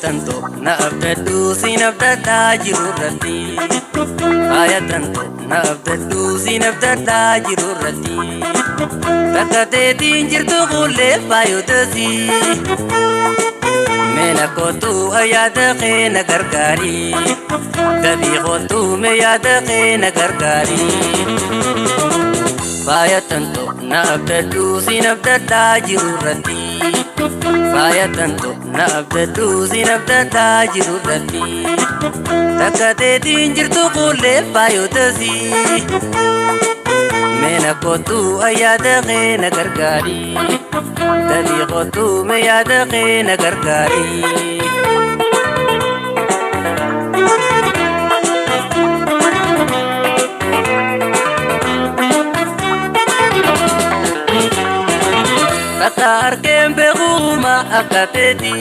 Faaya na abdadhu siin abdadhaa jiru irratti. Faaya na abdadhu siin abdadhaa jiru irratti. Takka teetiin jirtu qullee faayotasi. Meena kootu yaada kee na gargaari. Dabii kootu mee yaada kee na gargaari. Faaya na abdadhu siin abdadhaa jiru irratti. Faaya na abdadhu siin abdadhaa jiru irratti. Takka teetiin jirtu qullee faayotasi. Meena kootu yaada kee na gargaari. Dabii kootu mee yaada kee na gargaari. Takka arkeen beekuma akka teeti.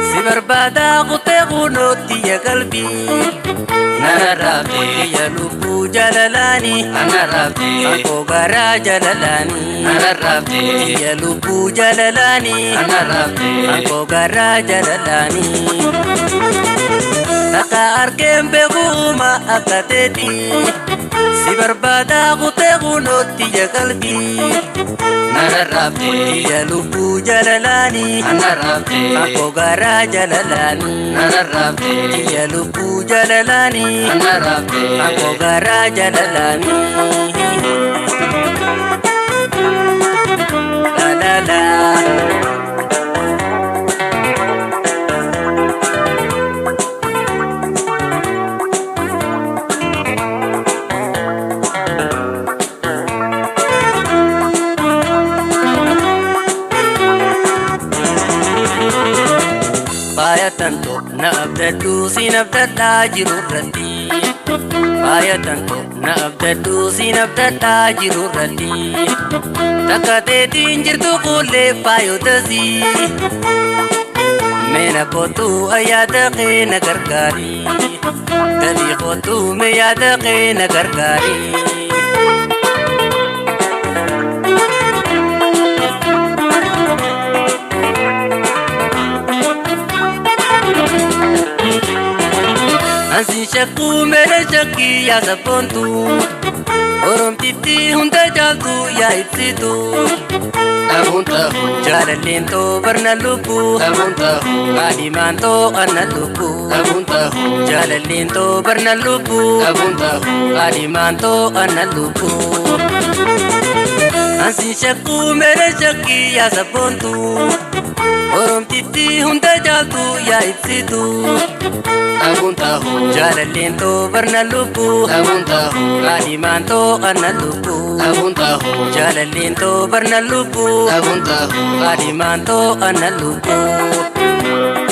Si barbaada kutee kunootti ya qalbii. Nana raabdee. Ya lubbuu jaalalaani. Nana raabdee. Akkoo garaa jaalalaani. Nana raabdee. Ya lubbuu jaalalaani. Nana raabdee. Akkoo garaa jaalalaani. Takka arkeen beekuma akka teeti. Si barbaada kutee kunootti ya qalbii. Nana raabdee. Ya lubbuu jaalalaani. Nana raabdee. Akkoo garaa jaalalaani. Nana raabdee. Ya lubbuu jaalalaani. Nana raabdee. Akkoo garaa jaalalaani. La la la. Faaya na abdadhu siin abdadhaa jiru irratti. Faaya na abdadhu siin abdadhaa jiru irratti. Takka teetiin jirtu qullee faayotasi. Meena kootu yaada kee na gargaari. Dabii kootu mee yaada kee na gargaari. Ansi shakkuu meela shakkii yaa sabboontu. Oromtitti hunda caaltu yaa ibsitu. Dhabuun ta'u. Jaalalleen too barna lubbuu. Dhabuun ta'u. Kaadhimaan too anna lubbuu. Dhabuun ta'u. Jaalalleen too barna lubbuu. Dhabuun ta'u. Kaadhimaan too anna lubbuu. Ansi shakkuu meela shakkii yaa sabboontu. Oromtitti hunda caaltu yaa ibsitu. Dhabuun ta'u. Jaalalleen too barna lubbuu. Dhabuun ta'u. Kaadhimaan too anna lubbuu. Dhabuun ta'u. Jaalalleen too barna lubbuu. Dhabuun ta'u. Kaadhimaan too anna lubbuu.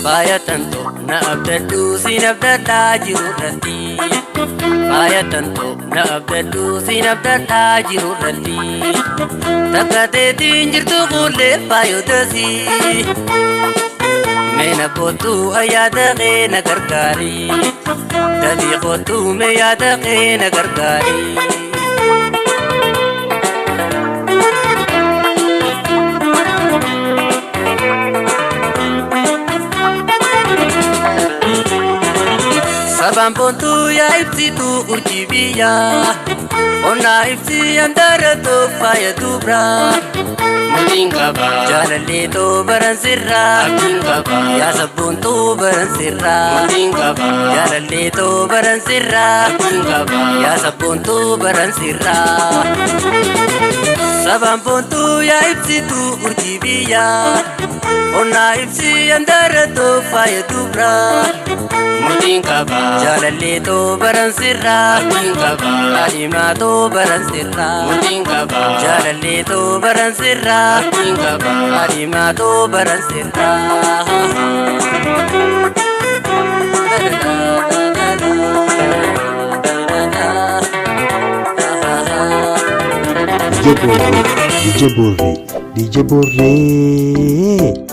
Faaya na abdadhu siin abdadhaa jiru irratti. Faaya na abdadhu siin abdadhaa jiru irratti. Takka teetiin jirtu qullee faayotasi. Meena kootu yaada kee na gargaari. Dabii kootu mee yaada kee na gargaari. Sabaan boontuu yaa ibsitu urjii biyyaa. Onnaa ibsi handaara too faaya dubraa. Murtiin qaba. Jaalallee too baran sirraa. Abdiin qaba. Yaa sabboontuu baran sirraa. Murtiin qaba. Jaalallee too baran sirraa. Abdiin qaba. Yaa sabboontuu baran sirraa. Sabaan boontuu yaa ibsitu urjii biyyaa. Onnaa ibsi handaara too faaya dubraa. Murtiin qaba. Jaalallee too baran sirraa. Abdiin qaba. Kaadhimaa too baran sirraa. Murtiin qaba. Jaalallee too baran sirraa. Abdiin qaba. Kaadhimaa too baran sirraa. La la la la la la la. DJ Borree, DJ Borree, DJ Borree.